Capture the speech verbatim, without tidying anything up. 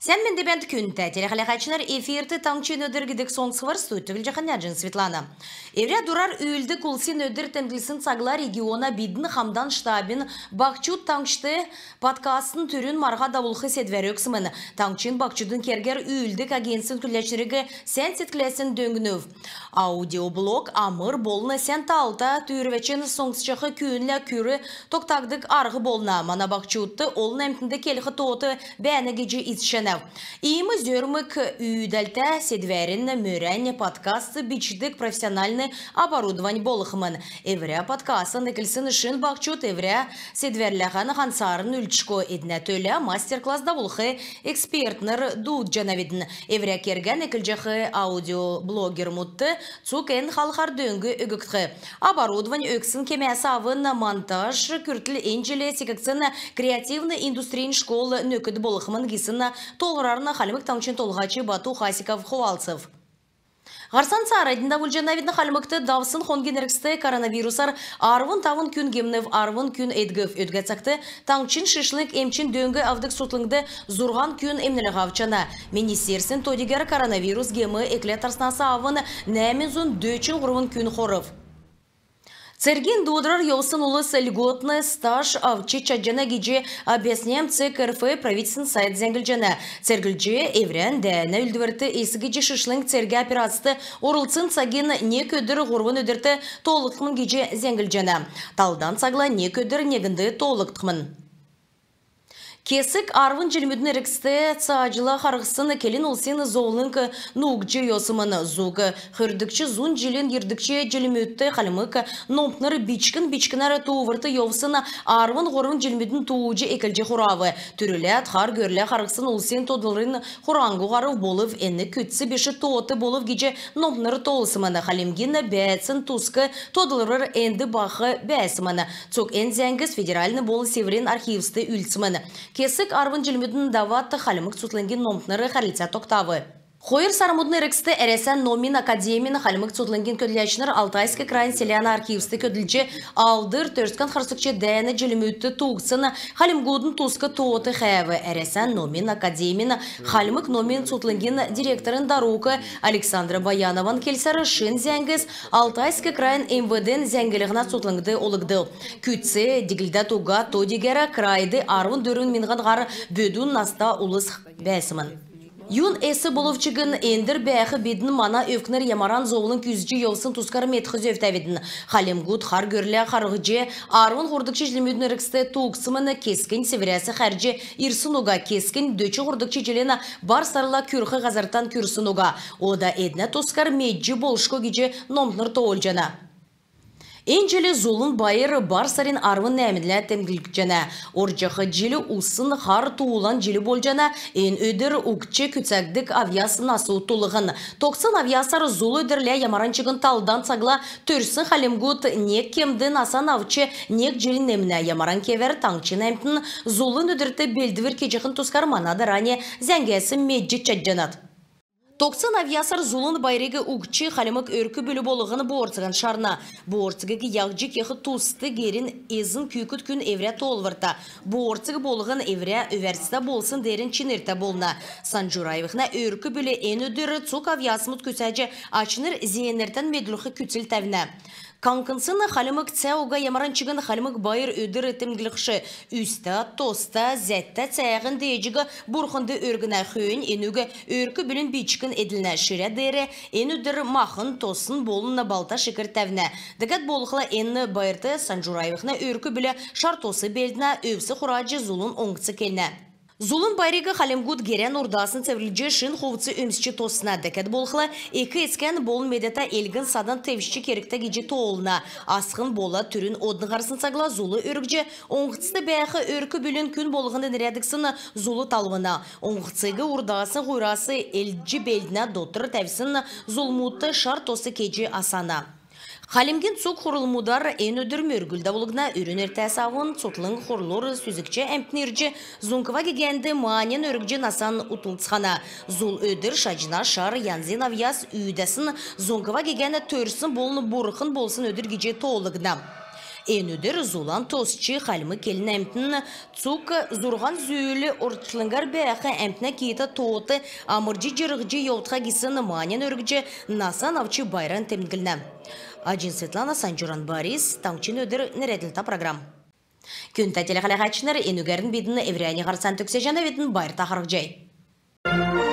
Сән менд бәәнт, күндтә телехәләһәчнр! Эфирт «Таңһчин өдр» гидг соңсхвр. Студьд көдлҗәхнь Няҗин Светлана. Эврә дурар үүлддг улсин өдр темдглсн цагла региона «Бидн хамдан» штабин «Баһчуд таңһчд» подкастин түрүн марһа давулх седвәр өгсмн. Таңһчин баһчудын кергәр үүлддг агентствин көдләчнриг сән седкләсн дөңнүв. Аудиоблог амр болн сән таалта түүрвәчин соңсҗах күүнлә күр тогтагддг арһ болна. Мана баһчудт олн әмтнд келх тоот бәәнә гиҗ иткҗәнәв. Иим зөрмг үүдәлтә седвәрин мөрәнь подкаст бичдг профессиональн оборудовань болхмн. Эврә подкастан эклсн шин баһчуд эврә седвәрләһән һанцарн үлдшго. Эднә төлә мастер-класс давулх экспертнр дуудҗанавидн. Эврә кергән эклҗәх аудиоблогермудт цуг эн халхар дөң өггдх. Оборудовань өгсн кемәс авн монтаж күртл эн җил секгдсн креативн индустрин школ нөкд болхмн гисн тоолврарн Хальмг Таңһчин Толһач Бату Хасиков хувалцв. Һарцан цааранднь давулҗанавидн. Хальмгт давсн хонгин эргцд коронавирусар арвн тавн күн гемнв, арвн күн эдгв. Өдгә цагт таңһчин шишлң эмчин дөң авдг цутхлңд зурһан күн эмнлһ авчана. Министерствин то-дигәр коронавирус гем экләд тарснас авн нәәмн зун дөчн һурвн күн хорв. Цергин дуудврар йовсн улс льготн стаж авч чадҗана гиҗ «Объясняем цег рф» правительствин сайт зәңглҗәнә. Церглҗ эврән дәәнә үүлдврт эс гиҗ шишлң цергә операцд орлцсн цагин нег өдр һурвн өдрт тоолгдхмн гиҗ зәңглҗәнә. Талдан цагла нег өдр негнд тоолгдхмн. Кесг арвн җилмүдин эргцд цааҗла харһсн келн улсин зовлң нуугдҗ йовсмн. Зуг хөрдгч зун җилин йирдгч җилмүдт хальмг номтнр бичкн-бичкнәр тууврт йовсн арвн һурвн җилмүдин тууҗ эклҗ хурав. Түрүләд хар гөрлә харһсн улсин тодлврин хураңһу һарв, болв эн күцц биш тоот болв гиҗ номтнр тоолсмн. Хальмгин бәәцин туск тодлвр энд баһ бәәсмн. Цуг эн зәңгс федеральн болн Сиврин архивст үлдсмн. Кесг арвн җилмүдин давад хальмг цутхлңгин номтнр хәрлцә тогтав. Хойр сармудын эргцд Әрәсән номин академин хальмг цутхлңгин көдләчнр Алтайск крайин селәнә архивст көдлҗ, Алдр Төрскән харсгч дәәнә җилмүдт туугдсн хальмгудын туск тоот хәәв. Әрәсән номин академин хальмг номин цутхлңгин директорин дарук Александра Баянован келсәр, шин зәңгс Алтайск крайин МВД-н зәңглһнә цутхлңд олгдв. Күцц диглдәд уга, то-дигәр крайд арвн дөрвн миңһн һар бүдүн наста улс бәәсмн. Юн эс болв чигн, эндр бәәх бидн, мана өвкнр ямаран зовлң үзҗ йовсн тускар медх зөвтәвидн. Хальмгуд хар гөрлә харһҗ, арвн һурвдгч җилмүдин эргцд туугдсмн. Кесгнь Сиврәс хәрҗ ирсн уга, кесгнь дөчн һурвдгч җилин бар сарла күрх һазртан күрсн уга. Ода эднә тускар медҗ болшго гиҗ номтнр тоолҗана. Эн җил Зулын байр бар сарин арвн нәәмнлә темдглгдҗәнә. Орҗах җил усн хар туулан җил болҗана. Эн өдр угтҗ күцәгддг авъяс насу тулһн. Тогтсн авъясар Зул өдрлә ямаран чигн талдан цагла төрсн хальмгуд нег кемд насан авч, нег җил немнә. Ямаран кевәр таңһчин әмтн Зулын өдрт белдвр кеҗәхин тускар мана дарани зәңгәс медҗ чадҗанат. Тогтсн авъясар Зулын байриг угтҗ хальмг өрк-бүл болһн боорцган шарна. Боорцгиг яһҗ кех туст герин эзн күүкд күн эврә тоолврта. Боорцг болһн эврә өвәрцтә болсн деерән чинртә болна. Санҗураевихнә өрк-бүл эн өдр цуг авъясмуд күцәҗ, ачнр зеенртән медүлх күцл тәвнә. Каңкнсн хальмг цә уга ямаран чигн хальмг байр өдр темдглхш. Үстә, тоста, зәттә цәәһин дееҗиг бурхнд өргнә. Хөөннь энүг өрк-бүлин бичкн эдлнә. Ширә деер эн өдр махн, тосн болн балта шикр тәвнә. Дәкәд болхла эн байрт Санҗураевихнә өрк-бүл шар тос белднә, өвс хураҗ, зулын оңһц келнә. Зулын байриг хальмгуд герән урдаснь цеврлҗ, шин хувц өмсч тосна. Дәкәд болхла эк-эцкән болн медәтә элгн-садн тевчҗ кергтә гиҗ тоолна. Асхн болад түрүн одн һарсн цагла зул өргҗ, оңһцд бәәх өрк-бүлин күн болһнд нерәдгдсн зул талвна. Оңһциг урдаснь һуйрас элдҗ белднә, дотр тәвсн зулмудт шар тос кеҗ асана. Хальмгин цуг хурлмудар эн өдр мөргүл давулгдна. Үрн эртәс авн цутхлң хурлур сүзгч әмтн ирҗ, Зуңква гегәнд маанин өргҗ, насан утдулцхана. Зул өдр шаҗна шар янзин авъяс үүдәсн Зуңква гегән төрсн болн бурхн болсн өдр гиҗ тоолгдна. Эн өдр зулан тосч, хальмг келн әмтн цуг зурһан зүүл орчлңгар бәәх әмтнә киитә тоот амрҗ-җирһҗ йовтха гисн маньн өргҗ, насан авч байран темдглнә. Аҗин Светлана, Санҗуран Борис, «Таңһчин өдр» нерәдлһтә программ. Күндтә телехәләһәчнр, энүгәрн бидн эврәннь һарцан төгсәҗәнәвидн. Байрта харһцхай.